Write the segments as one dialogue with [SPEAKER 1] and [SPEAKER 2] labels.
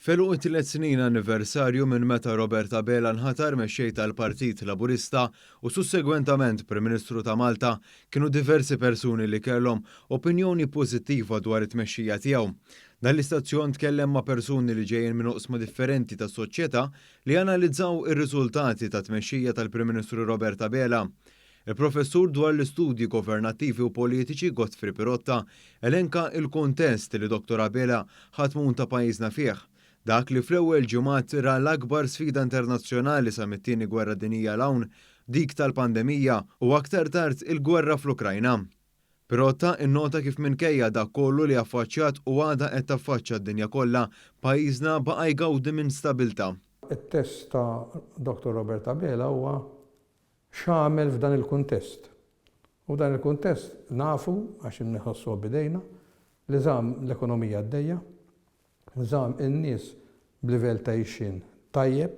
[SPEAKER 1] F'għeluq it-tliet snin anniversarju minn meta Robert Abela nħatar mexxej tal-Partit Laburista u sussegwentament Prim Ministru ta' Malta, kienu diversi persuni li kellhom opinjoni pożittiva dwar it-tmexxija tiegħu. Dan l-istazzjon tkellem ma' persuni li ġejjin minn oqsma differenti tas-soċjetà li analizzaw ir-riżultati tat-tmexxija tal-Prim Ministru Robert Abela. Il-Professur dwar l-Istudji Governattivi u Politiċi Godfrey Pirotta elenka il-kuntest li Dottor Abela ħa tmun ta' pajjiżna fih, dak li fl-ewwel ġimgħat ra l-akbar sfida internazzjonali sa mit-Tieni Gwerra Dinjija 'l hawn, dik tal-pandemija u aktar tard il-gwerra fl-Ukrajna. Pirotta innota kif minkejja dak kollu li affaċċjat u għadha qed taffaċċja d-dinja kollha, pajjiżna baqa' jgawdi minn stabilità.
[SPEAKER 2] It-test ta' Dottor Robert Abela huwa X'għamel f'dan il-kuntest? U f'dan il-kuntest nafu, għax inħossuha b'idejna, li żamm l-ekonomija għaddejja, żamm in-nies b'livell ta' għixien tajjeb,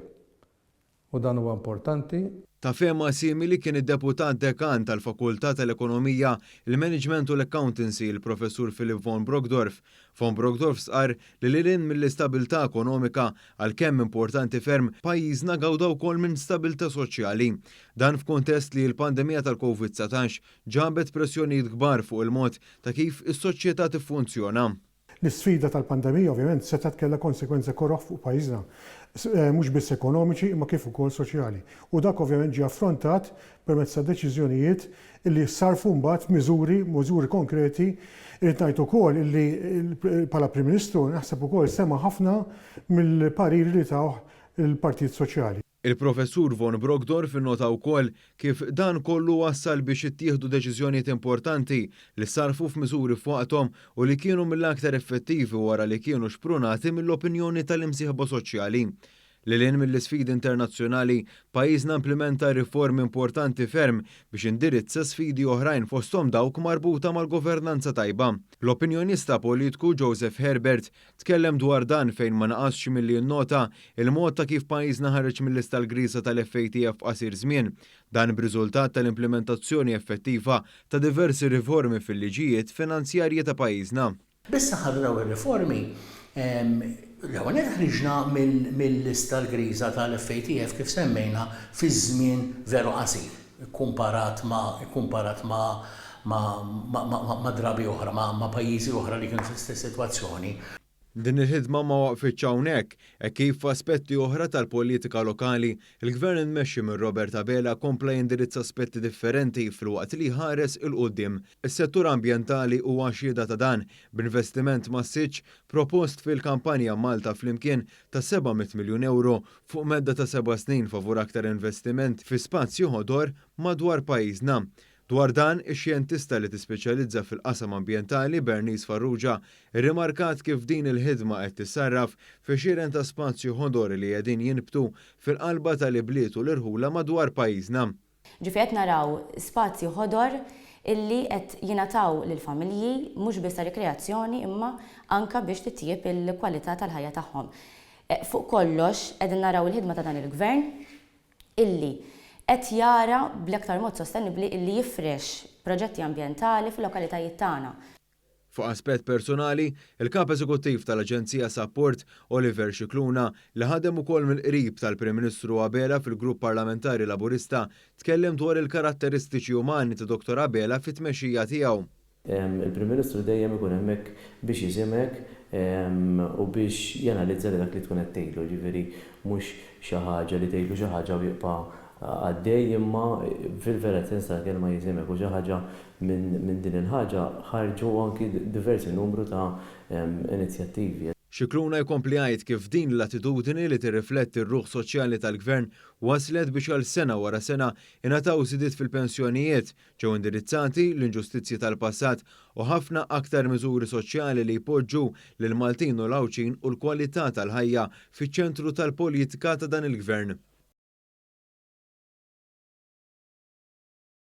[SPEAKER 2] u dan huwa importanti.
[SPEAKER 1] Ta' fehma simili kien id-Deputat Dekan tal-Fakultà tal-Ekonomija, il-Management u l-Accountancy, il-Professur Philipp von Brockdorff, Von Brockdorff stqarr li lil hinn mill-istabilità ekonomika, għalkemm importanti ferm, pajjiżna gawda wkoll minn stabilità soċjali. Dan f'kuntest li l-pandemija tal-Covid 19 ġabet pressjonijiet kbar fuq il-mod ta' kif is-soċjetà tiffunzjona.
[SPEAKER 3] L-isfida tal-pandemija ovvjament setgħet kellha konsegwenze koroh fuq pajjiżna, mhux biss ekonomiċi imma kif ukoll soċjali. U dak ovvjament ġie affrontat permezz ta' deċiżjonijiet illi ssarrfu mbagħad f'miżuri, miżuri konkreti. Irrid ngħid ukoll illi bħala Prim Ministru naħseb ukoll sema' ħafna mill-pariri li tawh il-Partit Soċjali.
[SPEAKER 1] Il-Professur von Brockdorff innota wkoll kif dan kollu wassal biex ittieħdu deċiżjonijiet importanti li ssarrfu f'miżuri f'waqthom u li kienu mill-aktar effettivi wara li kienu xprunati mill-opinjoni tal-imsieħba soċjali. Lil hinn mill-isfidi internazzjonali, pajjiżna implimenta riformi importanti ferm biex indirizza sfidi oħrajn fosthom dawk marbuta mal-governanza tajba. L-opinjonista politku Joseph Herbert tkellem dwar dan fejn ma naqasx milli jinnota il-mod ta' kif pajjiżna ħareġ mil-lista l-griża tal-FATF f'qasir żmien. Dan b'riżultat tal-implimentazzjoni effettiva ta' diversi riformi fil-liġijiet finanzjarji ta' pajjiżna.
[SPEAKER 4] Bis-saħħa ta' dawn ir-riformi, l-ewwel nett ħriġna mil-lista l-griża tal-FATF kif semmejna fi żmien veru qasir ikkumparat ma' ikkumparat ma' ma' drabi oħra, ma' pajjiżi oħra li kienu fl-istess sitwazzjoni.
[SPEAKER 1] Din il-ħidma ma waqfitx hawnhekk, hekk kif f'aspetti oħra tal-politika lokali, il-Gvern immexxi minn Robert Abela kompla jindirizza aspetti differenti filwaqt li jħares 'il quddiem. Is-settur ambjentali huwa xhieda ta' dan, b'investiment massiċċ propost fil-kampanja Malta Flimkien ta' 700 miljun ewro fuq medda ta' seba' snin favur aktar investiment fi spazji ħodor madwar pajjiżna. Dwar dan, ix-xjentista li tispeċjalizza fil-qasam ambjentali Bernice Farrugia rrimarkat kif din il-ħidma qed tissarraf f'għexieren ta' spazji ħodor li qegħdin jinbtu fil-qalba tal-ibliet u l-irħula madwar pajjiżna.
[SPEAKER 5] Ġifieri qed naraw spazji ħodor illi qed jingħataw lill-familji mhux biss ta' rikreazzjoni imma anke biex titjieb il-kwalità tal-ħajja tagħhom. Fuq kollox qegħdin naraw il-ħidma ta' dan il-Gvern illi qed jara bl-aktar mod sostenibbli illi jifrex proġetti ambjentali fil-lokalitajiet tagħna.
[SPEAKER 1] Fuq aspett personali, il-Kap Eżekuttiv tal-Aġenzija Sapport, Oliver Scicluna, li ħadem ukoll mill-qrib tal-Prim Ministru Abela fil-Grupp Parlamentari Laburista, tkellem dwar il-karatteristiċi umani ta' Dottor Abela fit-tmexxija tiegħu.
[SPEAKER 6] Il-Prim Ministru dejjem ikun hemmhekk biex jisimgħek u biex janalizza li dak li tkun qed tgħidlu, jiġifieri mhux xi ħaġa li tgħidlu xi ħaġa u jibqa' għaddej imma fil-vera sens tal-kelma jisimgħek u xi ħaġa minn din il-ħaġa ħarġu anki diversi numru ta' inizjattivi.
[SPEAKER 1] Scicluna jkompli jgħid kif din l-attitudni li tirrifletti r-ruħ soċjali tal-Gvern wasslet biex għal sena wara sena ingħataw żidiet fil-pensjonijiet, Ġew indirizzati l-inġustizzji tal-passat u ħafna aktar miżuri soċjali li jpoġġu lill-Maltin u l-Għawdxin u l-kwalità tal-ħajja fiċ-ċentru tal-politika ta' dan il-Gvern.